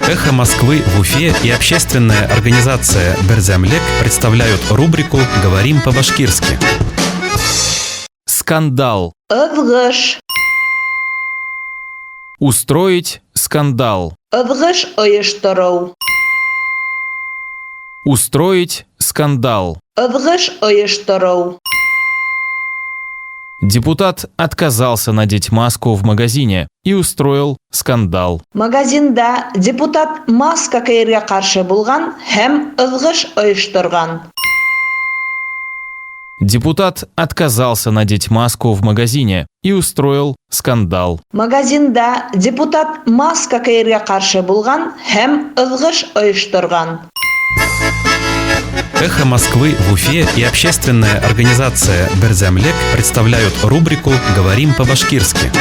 Эхо Москвы в Уфе и общественная организация «Берҙәмлек» представляют рубрику «Говорим по-башкирски». Скандал. Ыҙғыш. Устроить скандал. Ыҙғыш ойоштороу. Устроить скандал. Ыҙғыш ойоштороу. Депутат отказался надеть маску в магазине и устроил скандал. Магазинда депутат маска кейергә ҡаршы булған һәм ыҙғыш ойошторған. Депутат отказался надеть маску в магазине и устроил скандал. Магазинда депутат маска кейергә ҡаршы булған һәм ыҙғыш ойошторған. Эхо Москвы в Уфе и общественная организация «Берҙәмлек» представляют рубрику «Говорим по-башкирски».